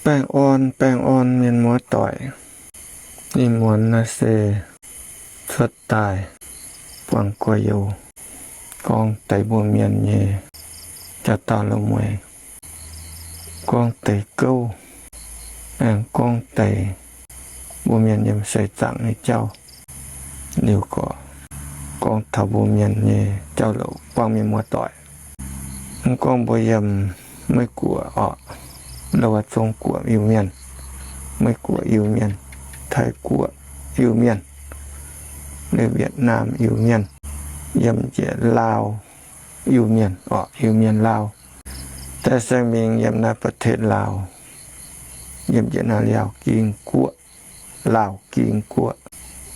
Baengh orn, baengh orn mienh muoz-doic. Ih muonz naaiv se cuotv daaih buangh gorx-youz, gorngv deix mbuo mienh nyei jauv-daaih loz-mueiz, gorngv deix gouv, aengx gorngv deix mbuo mienh yiem seix zaangc nyei jauv. Liuz gorqv gorngv taux mbuo mienh nyei jauv-louc buangh mienh muoz-doic. Mv gorngv mbuo yiem Meiv Guoqv orqc, louh waac Zong Guoqv Iu-Mienh, Meiv Guoqv Iu-Mienh, Taiv Guoqv Iu-Mienh, liuz Wietc Naamh Iu-Mienh, yiem njiec Laauv Iu-Mienh orqc, Iu-Mienh Laauv. Daaih saeng mingh yiem naaiv ประเทศลาว, yiem njiec naaiv Liaauh Ging Guoqv, Laauv Ging Guoqv,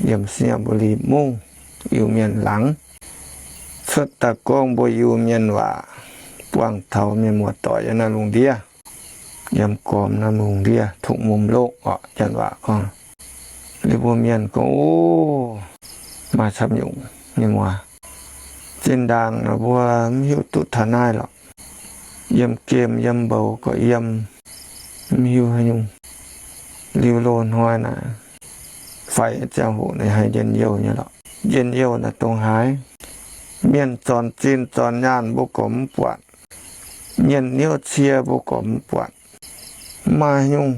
yiem ไชยบุรี Mungv Iu-Mienh laangz. Cuotv daaih gorngv mbuo Iu-Mienh waac buangh taux mienh muoz-doic yiem naaiv lungh ndiev, yiem gormx naaiv lungh ndiev ทุกมุมโลก orqc, janx waac gorngv. Liuz mbuo mienh gorngv, o, maaih camv nyungc nyei muoz. Zinh ndaangc mbuo mv hiuv duqv taux naaiv lorqc. Yiem gemh yiem mboux gorqv yiem, mv hiuv haaix nyungc. Liuz loz-hnoi naaic, faix ziangh hoc naaic haih njien-youh nyei lorqc. Njien-youh naaic dongh haaix? Mienh zornc zinh zornc nyaanh mbuo gorqv mv buatc. Mienh hnyouv cie mbuo gorqv mv buatc. Mv maaih haaix nyungc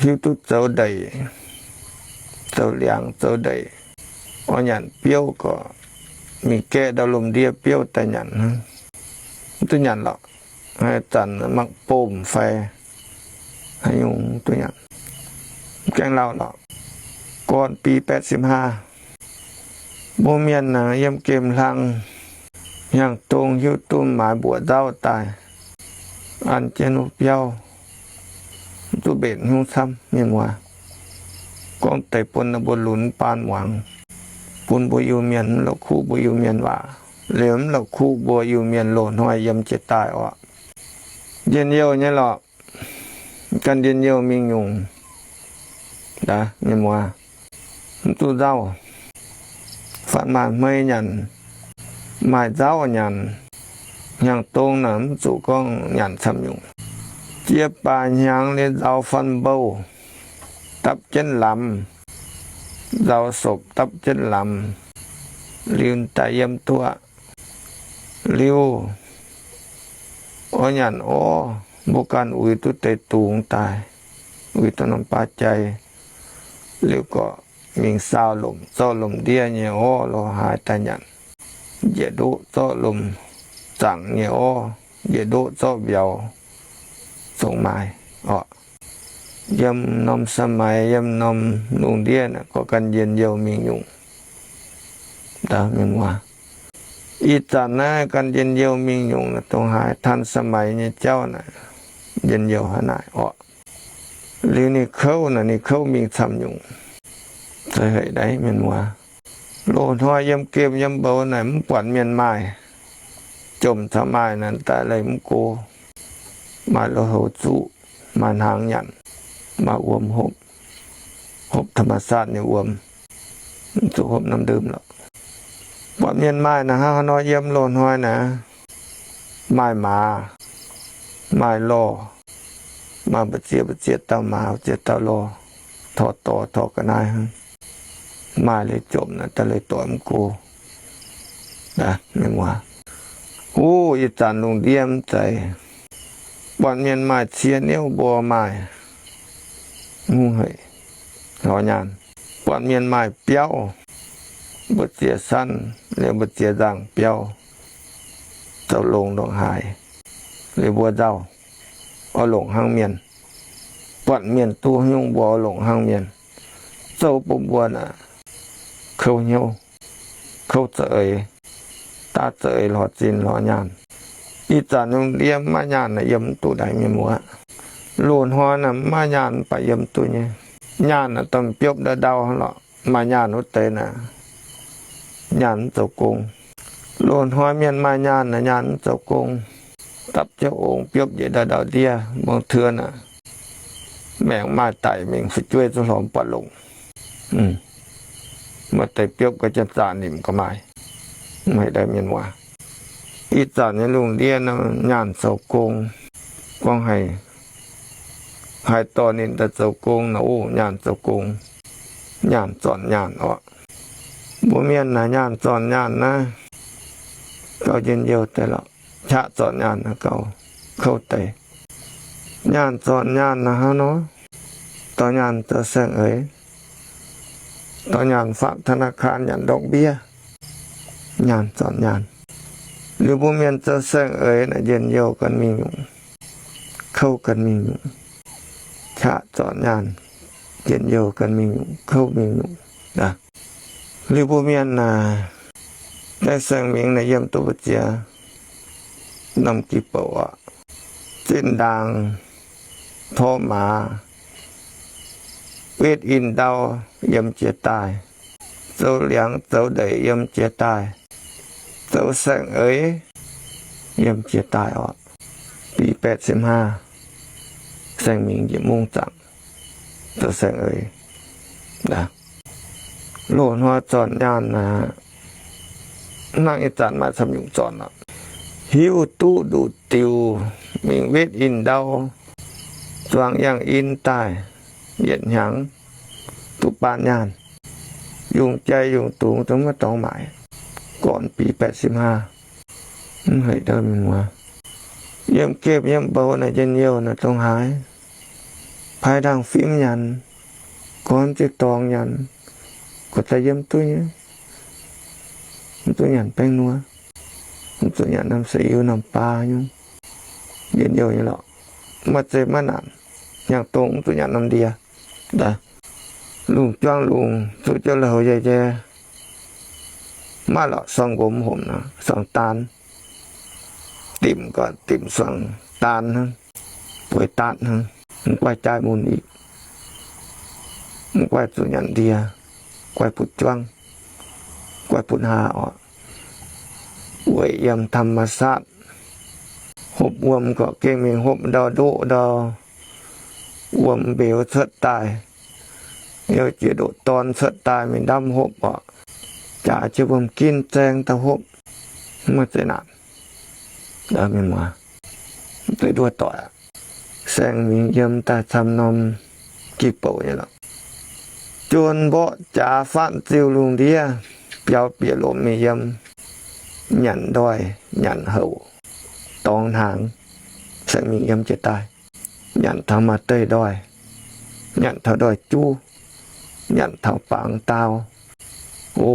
hiuv duqv zoux ndeic, zoux liangx, zoux ndeic. Oix nyanc biouv gorqv mingh gaeqv ndau lomc ndiev biouv daaih nyanc hnangv. Mv duqv nyanc lorqc. Haaix zanc mangc bomh fai haaix nyungc mv duqv nyanc. Mv gaengh lauh lorqc. ก่อนปีแปดสิบห้า mbuo mienh naaic yiem gemh hlang hnyangx-dong hiuv duqv maaiz mbuoqc nzauv daaih, an jienv wuov biauv, mv zuqc mbenc hnyouv camv mienh muoz. Gorngv deix bun mbuo lunx baan muangx, bun mbuo Iu-Mienh mv la'kuqv mbuo Iu-Mienh waac, liemh mv la'kuqv mbuo Iu-Mienh loz-hnoi yiem jiex daaih orqc. Njien-youh nyei lorqc. Ganh njien-youh mingh nyungc. Aa, mienh muoz, mv zuqc nzauv. Faatv maaih hmei nyanc, maaih nzauv nyanc. Hnyangx-dong naaic mv zuqc gorngv nyanc camv nyungc. Jiex baac hnyangx liuz nzaaux fan mbouh, dapv jienv lamz, nzaaux sopc dapv jienv lamz, liuz daaih yiem duqv. Liuz, orv nyanc orv, mbuo ganh uix duqv deix dungz daaih, uix duqv norm baav jai, liuz gorqv mingh saau lomc, zorqv lomc ndiev nyei orv lo haaix daaih nyanc. Njiec ndoqv zorqv lomc zaangc nyei orv, njiec ndoqv zorqv mbiauz zongc maaih orqc. Yiem norm สมัย, yiem norm lungh ndiev naaic gorqv ganh njien-youh mingh nyungc. Mienh muoz, ih zanc naaiv ganh njien-youh mingh nyungc dongh haaix ทันสมัย nyei jauv naaic, njien-youh hnangv naaic orqc. Liuz ninh kouv naaic, ninh kouv mingh camv nyungc. Za'gengh haic naaiv mienh muoz, loz-hnoi yiem gemh yiem mboux naaic mv buatc mienh maaih, jomc caux maaih naaic daaih leih mv go. Maaih loz-houx zuqv, maaih hnaangx nyanc, maaih wuom hopv, hopv ธรรมชาติ nyei wuom, mv zuqc hopv norm ndeic lorqc. Buatc mienh maaih naaic hnangv haaix nor yiem loz-hnoi naaic, maaih maaz, maaih lorh, maaih mbu'ziex mbu'ziex dauh maaz, mbu'ziex dauh lorh, torh dorh torh ga'naaiv hnangv. Maaih leiz jomc naaic daaih leih doic mv go. Wuov, ih zanc lungh ndiev mv zeiz. Buatc mienh maaih cie niouv mbuo maaih, hungh hec, lorz nyaanh. Buatc mienh maaih biauv, mbu'ziex sanv, liuz mbu'ziex nzangc biauv, zoux longx ndongc haaix, liuz mbuo nzauh, oix longc hnangv mienh. Buatc mienh duqv nyungc mbuo oix longc hnangv mienh. Zoux bun mbuo naaic kouv hnyouv, kouv za'eix, daav za'eix lorz zinh lorz nyaanh. Ih zanc lungh ndiev maiv maaih nyaanh naaic yiem mv duqv naaic mienh muoz. Loz-hnoi naaic mv maaih nyaanh mv baac yiem duqv nyei. Nyaanh naaic domh biopv ndau ndau lorqc. Maaih nyaanh wuov deix naaic, nyaanh mv zoux gong. Loz-hnoi mienh maaih nyaanh naaic, nyaanh mv zoux gong. Dapv jienv ong biopv njiec ndau ndau ndiev, muangx tien aac, maengc maaih daic mingh fu'jueiv zungv hlorpv mv buatc longc. Maaih deix biopv ga'jang zaah nimc ga'maaih. Mv haiz daaih mienh muoz, ih zanc nyei lungh ndiev nor nyaanh zoux gong, gorngv haic, haaix dorh ninh daaih zoux gong naaic, o, nyaanh zoux gong, nyaanh zornc nyaanh orqc. Mbuo mienh naaic nyaanh zornc nyaanh naaiv gauh njien-youh deix lorqc. Qaqv zornc nyaanh naaiv gauh kouv deix. Nyaanh zornc nyaanh naaiv hnangv nor, dorh nyaanh zoux saeng-eix, dorh nyaanh faatv ธนาคาร nyanc ndortv mbiev, nyaanh zornc nyaanh. Liuz mbuo mienh zoux saeng-eix naaic njien-youh ganh mingh nyungc, kouv ganh mingh nyungc. Qaqv zornc nyaanh, njien-youh ganh mingh nyungc, kouv mingh nyungc. Liuz mbuo mienh naaic, daaih saeng-mingh naaic yiem duqv mbu'ziex norm gi bouc aqv. Zinh ndaangc tor maaz, wetv in ndau yiem jiex daaih, zoux liangx zoux ndeic yiem jiex daaih, zoux saeng-eix yiem jiex daaih orqc. Bi แปดสิบห้า saeng-mingh njiec mungv zaangc zoux saeng-eix. Loz-hnoi zornc nyaanh naaic, hnangv ih zanc maaih camv nyungc zornc aqv. Hiuv duqv nduqc diuc mingh wetv in ndau, zuangx yangh in daaih, yietc hnyangx duqv baan nyaanh. Yungh jai yungh dungz zungv maiv dorngx maaic. Gorn bi แปดสิบห้า mv heic ndau mienh muoz. Yiem gemh yiem mbou naaic njien-youh naaic dongh haaix. Paaiv ndaangh fim nyanc, gorn ziepc dorngx nyanc, gorx daaih yiem duqv nyei, mv zuqc nyanc baeng nor, mv zuqc nyanc norm seix iu norm baa nyungc, njien-youh nyei lorqc. Maaih zeih maiv naanc, hnyangx-dongh mv zuqc nyanc norm ndie. Lungh juangv lungh zuqc jienv la'houc yie jie, maiv lorqc, suangx nqomz homc nor, suangx daan, dimc gorqv dimc suangx daan hnangv, bueix daatv hnangv, mv guaih jaaiv mun iqc, mv guaih zuqc nyanc ndie, guaih butv juangv, guaih butv haa orqc. Weic yiem ธรรมชาติ hopv wuom gorqv gengh mingh hopv ndau ndoqv ndau, wuom mbeux cuotv daaih, youh jiex ndoqv dorn cuotv daaih mingh ndamv hopv orqc. Jaax jiex wuom-ginv zaeng daaih hopv, maiv zeiz naanc. Mienh muoz, mv zeiz nduov doic aqv. Saeng-mingh yiem daaih camv norm gi bouc nyei lorqc. Juon mborqv jaax faanv ziuh lungh ndiev, biaux bieqc lomc mingh yiem nyanc ndoih nyanc houc dorngx hnaangx. Saeng-mingh yiem jiex daaih, nyanc taux maaih deih ndoih, nyanc taux ndoih juv, nyanc taux bangx daauh. O,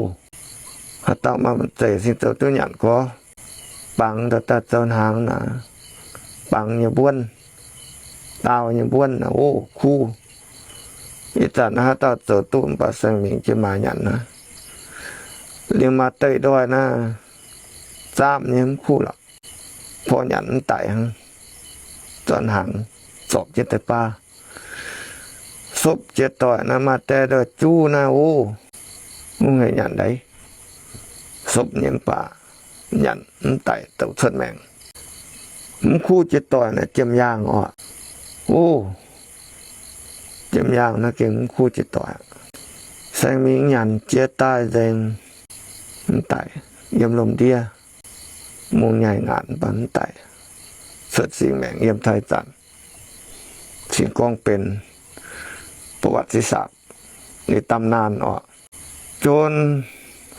haaix dauh maaih mv zeiz cingx zoux duqv nyanc gorx. Bangx ndau daaih zoux hnaangx naaic, bangx nyei mbuonv, daauh nyei mbuonv naaic, o, kuv. Ih zanc naaiv haaix dauh zoux duqv mv baac saeng-mingh jiex maaiz nyanc naaiv. Liuz maaih deih ndoih naaiv, zaamv nyei mv kuv lorqc. Porv nyanc mv daic hnangv. Zornc hnaangx, zorpc jienv deix baav, sopv jiex doic naaiv, maaih deix ndoih juv naaiv, o, mv haiz nyanc leiz. Sopv nyei mv baac nyanc mv daic, douc cuotv maengc. Mv kuv jiex doic naaiv jiem yaangh orqc. O, jiem yaangh naaiv gengh mv kuv jiex doic. Saeng-mingh nyanc jiex daaih nzengc, mv daic, yiem lomh ndiev. Mungh nyaih ngaatc mv baac mv daic, cuotv singx maengc yiem taaih zanc. Cingx gorngv benx ประวัติศาสตร์ nyei ตำนาน orqc. Juon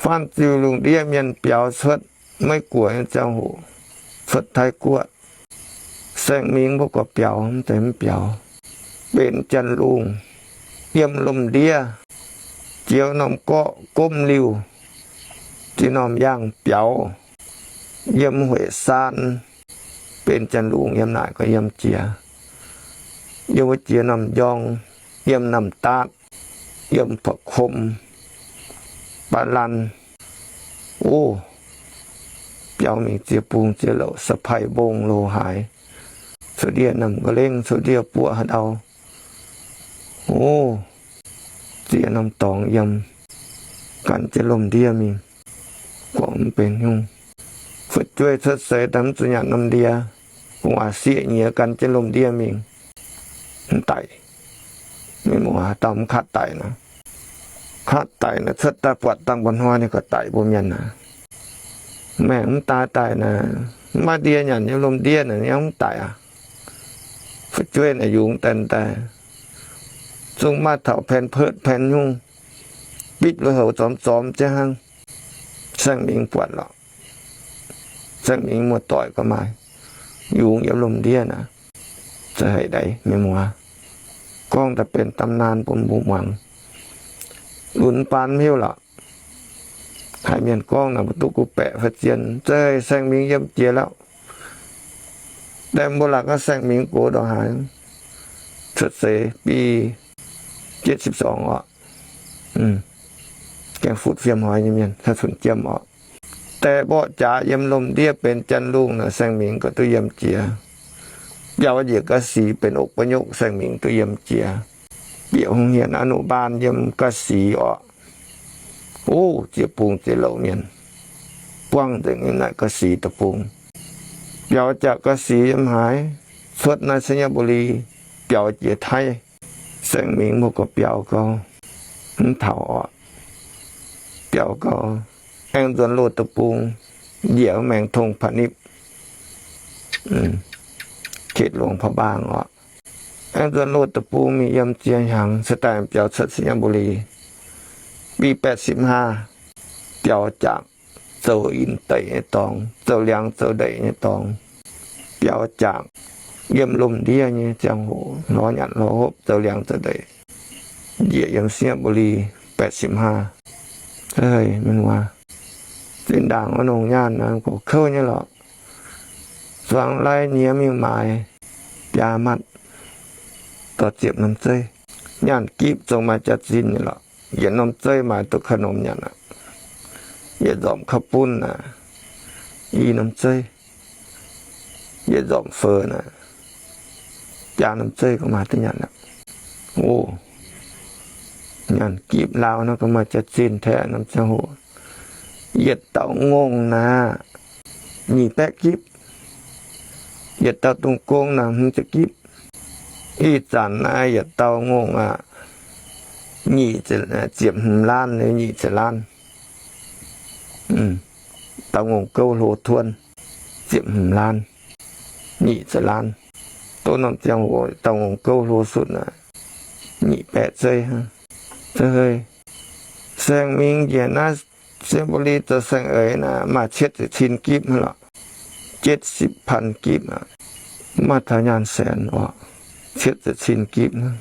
faanv ziuh lungh ndiev mienh biaux cuotv Meiv Guoqv nyei ziangh hoc, cuotv Taiv Guoqv, saeng-mingh mbuo gorqv biaux, mv zeiz mv biaux. Benx janx-lungh yiem lomh ndiev, jiex norm gorqv gomv liuh, jiex norm yaangh biaux, yiem hueic saan, benx janx-lungh yiem naaic gorqv yiem jiex, yiem wuov jiex norm njorng, yiem norm daatv, yiem พระคม, บาลัน O, biaux mingh ziex bung ziex louc, สะไพร่ mbong loz-haaix, cuotv ndiev norm nqa'lengh, cuotv ndiev buoqv haaix ndau. O, ziex norm dorngx yiem, gan jienv lomh ndiev mingh, guangc mv benx nyungc. Fu'jueiv cuotv seix daaih mv zuqc nyanc norm ndie, gu'nguaaz sieqv nyiex gan jienv lomh ndiev mingh, mv daic. Mienh muoz, haaix dauh mv katv daic nor, katv daic naaic cuotv daaih buatc dangh mba'hnoi ninh gorqv daic. Mbuo mienh naaic, maengc mv daaih daic naaic, mv maaih ndie nyanc nyei, lomh ndiev naaic ninh mv daic aqv. fu'jueiv naaic yungz daaih daaih, zungv maaih taux pampers pampux nyungc, bitv lui-houx zormx zormx jienv hnangv. Saeng Mingh buatc lorqc. Saeng Mingh muoz-doic gauh maaih yungz yiem lomh ndiev naaic, za'heic ndaix mienh muoz, gorngv daaih benx ตำนาน bun mbuo muangx. Lunx baan mv hiuv lorqc. Haiz mienh gorngv naaic mbuo duqv gu baeqc fai zien, za'heic Saeng Mingh yiem jiex lauh. Daaih mbuo laatc gorngv Saeng Mingh gox ndongc haaix, cuotv seix bi เจ็ดสิบสอง orqc. Gaengh futv fiem hnoi nyei mienh, taux cunx jiem orqc. Daaih mborqv jaax yiem lomh ndiev benx janx-lungh naaic, Saeng Mingh gauh duqv yiem jiex. Biaux njiec กาสี benx อบพยพ Saeng Mingh duqv yiem jiex. Bieqc hungh hienx อนุบาล yiem กาสี orqc. O, ziex bung ziex louc mienh buangv nzengc yiem naaic กาสี deic-bung. Biaux jaax กาสี yiem haaix, cuotv naaiv ชัยบุรี biaux jiex Taiv. Saeng Mingh mbuo gorqv biaux gau, mv taux orqc. Biaux gau, aengx nzuonx loz deic-bung, njiec maengx tong พานิชย์ เขตหลวงพระบาง orqc. Aengx nzuonx loz deic-bung mingh yiem ziex hnyangx, se daaih biaux cuotv ชัยบุรี. ปีแปดสิบห้า biaux jaax zoux in deic nyei dorngx, zoux liangx zoux ndeic nyei dorngx, biaux jaax yiem lomh ndiev nyei ziangh hoc lorz nyanc lorz hopv zoux liangx zoux ndeic, njiec yiem ชัยบุรี แปดสิบห้า. Hei, mienh muoz, zinh ndaangc wuov nongh nyaanh naaiv gorqv kouv nyei lorqc. Zuangx lai nyiex mingh maaiz biaa matv dorh ziepc norm zeiv. Nyaanh gipv zungv maaih jaax-zinh nyei lorqc. Yietc norm zeiv maaih duqv ขนม nyanc aqv. Yietc nzormc ข้าวปุ้น naaic, i norm zeiv. Yietc nzormc feu naaic, biaa norm zeiv gorngv maaih duqv nyanc aqv. O, nyaanh gipv laau naaiv gorngv maaih jaax-zinh taaix norm ziangh hoc. Yietc dauh ngongh naaic, nyic baeqv gipv. Yietc dauh dungx gong naaic hmz ziepc gipv. Ih zanc naaiv yietc dauh ngongh aqv, nyic ziepc, ziepc hmz laanh, nyic ziepc laanh. Dauh ngongh gouv hlo tuon, ziepc hmz laanh, nyic ziepc laanh. Dongh norm ziangh hoc dauh ngongh gouv hlo sutv naaic, nyic baeqv zeiv hnangv. Hei, Saeng Mingh njiec naaiv ชลบุรี zoux saeng-eix naaic maaih cietv ziepc cin gipv hnangv lorqc. เจ็ดสิบพัน gipv aqv. Maaih taux nyaanh saenx orqc, cietv ziepc cin gipv hnangv.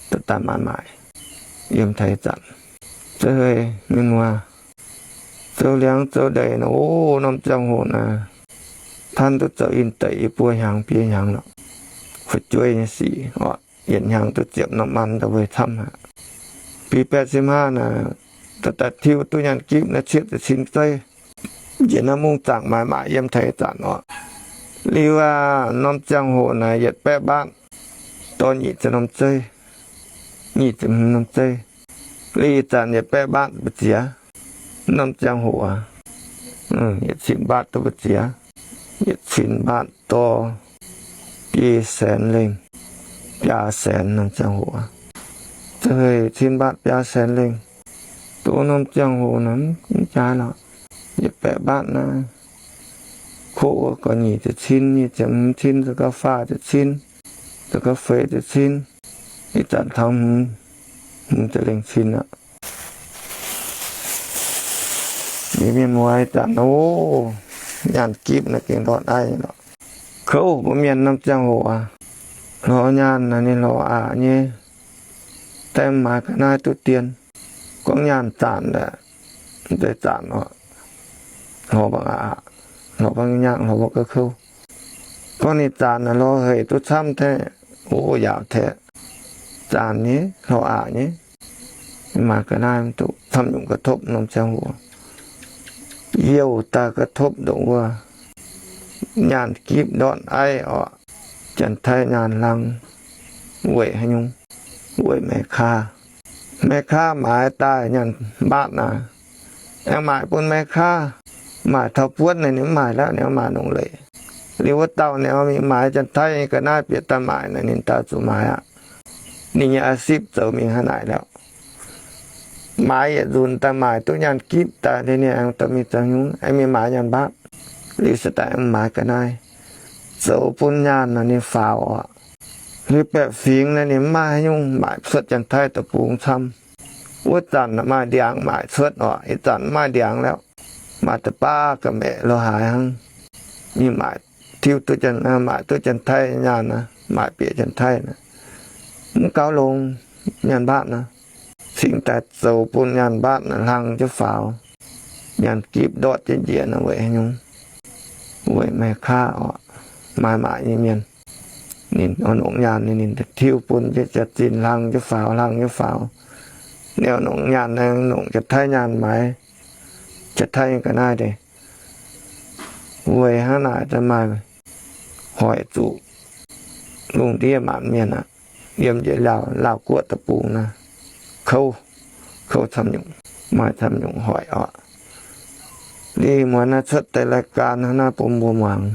Daaih daaih maaiz maaic yiem taux ih zanc. Hei, mienh muoz, zoux liangx zoux ndeic naaic, o, norm ziangh hoc naaic, tanh duqv zoux in deic yie buo hnyangx biei hnyangx lorqc. Fu'jueiv nyei sic orqc, yietc hnyangx duqv ziepc norm an daaih weic camv aqv. Bi แปดสิบห้า naaic, daaih daaih tiuv duqv nyaanh gipv naaiv cietv ziepc cin zeiv. Njiec naaiv mungv zaangc maaiz maaic yiem taux ih zanc orqc. Liuz aac, norm ziangh hoc naaic yietc baeqv mbaatv dorh nyic ziepc norm zeiv, nyic ziepc hmz norm zeiv. Liuz ih zanc yietc baeqv mbaatv mbu'ziex norm ziangh hoc aac, yietc cin mbaatv dorh mbu'ziex, yietc cin mbaatv dorh biei saenx lengh, biaa saenx norm ziangh hoc aac. Za'heic cin mbaatv biaa saenx lengh. Dongh norm ziangh hoc naaic mv jaaix lorqc. Yietc baeqv mbaatv naaiv, koqv wuov gorx nyic ziepc cin, nyic ziepc hmz cin, za'gengh faah ziepc cin, za'gengh feix ziepc cin. Ih zanc taux hmz, hmz ziepc lengh cin aqv. Liuz mienh muoz, ih zanc nor, nyaanh gipv naaiv gengh ndortv aiv lorqc. Kouv mbuo mienh norm ziangh hoc aac, lorz nyaanh naaic ninh lorz aqc nyei. Daaih maaiz ga'naaiv duqv dien. Gorngv nyaanh zanc aeqv, deix zanc orqc, lorz mbuo aqc, lorz mbuo nyaanh, lorz mbuo ga'kouv. Gorngv ninh zanc naaic lorz hec duqv camv taaih, o, yaauc taaih. Zanc nyei, lorz aqc nyei, maaiz ga'naaiv mv duqv camv nyungc ga'topv norm ziangh hoc. Youh daaih ga'topv ndongc wuov, nyaanh gipv ndortv aiv orqc. Janx-Taiv nyaanh hlang weic haaix nyungc? Weic แม่ค้า แม่ค้า maaiz daaih nyaanh mbaatv naaic, aengx maaic bun แม่ค้า maaic taux buonv naaic ninh mv maaic lorqc, ninh mv maaic longc leiz. Liuz wuov dauh ninh mingh maaiz Janx-Taiv nyei ga'naaiv bieqc daaih maaic naaic ninh daaih zuqc maaic aqv. Ninh nyei อาชีพ zoux mingh hnangv naaic lorqc. Maaiz yietc nzunc daaih maaic duqv nyaanh gipv daaih, ninh aengx dorh mingh zoux haaix nyungc, aengx mingh maaiz nyaanh mbaatv. Liuz se daaih aengx maaiz ga'naaiv zoux bun nyaanh naaic ninh faaux orqc. Liuz baeqc fingx naaiv ninh mv maaih haaix nyungc maaic cuotv Janx-Taiv deic-bung camv. Wuov zanc maaih ndiangx maaic cuotv oc, ih zanc mv maaih ndiangx liuz, maaih deix baav ga'maeqc lo haaix hnangv. Ninh maaic tiuv duqv, maaic duqv Janx-Taiv nyaanh naaiv, maaic bieqc Janx-Taiv naaiv, mv gauh longx, nyaanh mbaatv naaiv. Cingx daaih zoux bun nyaanh mbaatv naaiv hlang jienv faaux, nyaanh gipv ndortv jienv njiec naaiv weic haaix nyungc? Weic meih kaav oc, maaih maaic nyei mienh. Ninh oix nongc nyaanh, ninh tiuv bun jienv jaax-zinh hlang jienv faaux, hlang jienv faaux. Ninh oix nongc nyaanh, nongc Janx-Taiv nyaanh maaiz Janx-Taiv nyei ga'naaiv deix. Weic hnangv naaic daaih maaih hoic zuqc lungh ndiev maanc mienh aqv. Yiem njiec Laauh, Laauh Guoqv deic-bung naaiv, kouv, kouv camv nyungc, maaih camv nyungc hoic oc. Liuz muonz naaiv cuotv deix รายการ hnangv naaiv bun mbuo muangx.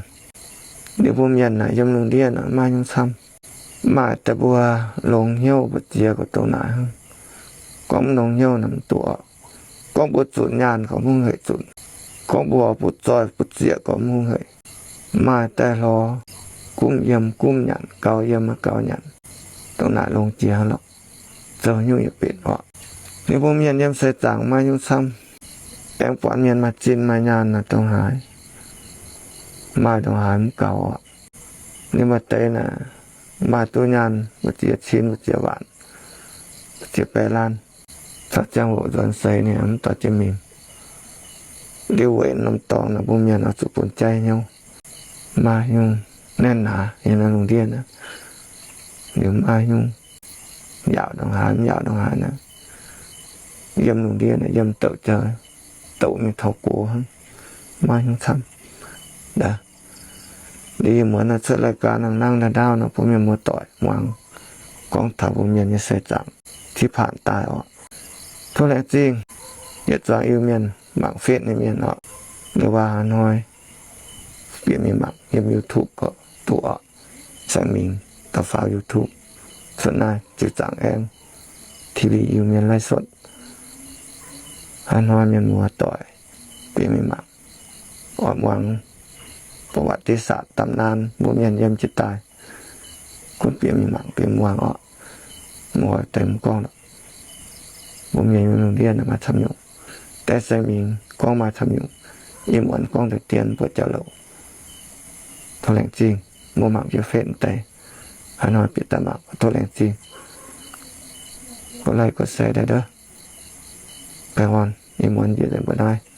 Liuz mbuo mienh naaic yiem lungh ndiev naaic maiv nyungc camv. Maaih deix mbuo longx hnyouv mbu'ziex gorqv dongh naaic hnangv. Gorngv mv longx hnyouv naaic mv duqv oc. Gorngv mbuo zunc nyaanh gorqv mv heic zunc. Gorngv mbuo butv zoih butv zieqc gorqv mv heic. Maaih daaih hlorx, gumv yiem gumv nyanc, gauh yiem gauh nyanc. Dongh naaic longx jiex lorqc. Zoux nyungc yietc benx oc. Liuz mbuo mienh yiem seix zaangc maiv nyungc camv. Aengx buatc mienh maaih zinh maaih nyaanh naaic dongh haaix, maaih dongh haaix mv gaux oc. Liuz maaih deix naaic, maaih duqv nyaanh mbu'ziex cin, mbu'ziex waanc, mbu'ziex baeqv laanh, caux ziangh hoc nzuonx seix ninh mv dorh jienv mingh. Liuz weic norm dorngx naaic mbuo mienh oix zuqc bun jaiv hnyouv. Maaih nyungc naenv naaic yiem naaiv lungh ndiev naaiv, liuz maaih nyungc yaauc ndongc haaix mv yaauc ndongc haaix naaic, yiem lungh ndiev naaic yiem douc jauv, douc mingh taux gox hnangv, maiv nyungc camv. Liuz yie muonz naaiv cuotv รายการ nangh nangv ndau ndau nor bun mienh muoz-doic muangx, gorngv taux mbuo mienh nyei seix zaangc ที่ผ่าน daaih oc. Tov laengz zingh yietc zuangx Iu-Mienh mangc เฟซ nyei mienh oc. Liuz waac haaix hnoi bieqc mingh mangc yiem YouTube gorqv duqv oc. Saeng Mingh daux faaux YouTube, cuotv naaiv Ziux Zaangc Aengv TV Iu-Mienh ไลฟ์สด. Haaix hnoi mienh muoz-doic bieqc mingh mangc, oix muangx ประวัติศาสตร์ ตำนาน mbuo mienh yiem jiez daaih, gunv bieqc mingh mangc bieqc muangx oc. Mv oix deix mv gorngv lorqc. Mbuo mienh yiem lungh ndiev maaih camv nyungc. Deix Saeng Mingh gorngv maaih camv nyungc. Yie muonz gorngv deix dien buoqc jauv-louc. Tov laengz zingh. Mbuo mangc jienv เฟซ deix, haaix hnoi bieqc daaih mangc, tov laengz zingh. Gauv laih gauv se daaih ndov. Baengh orn, yie muonz njiec nzengc mbuo naaiv.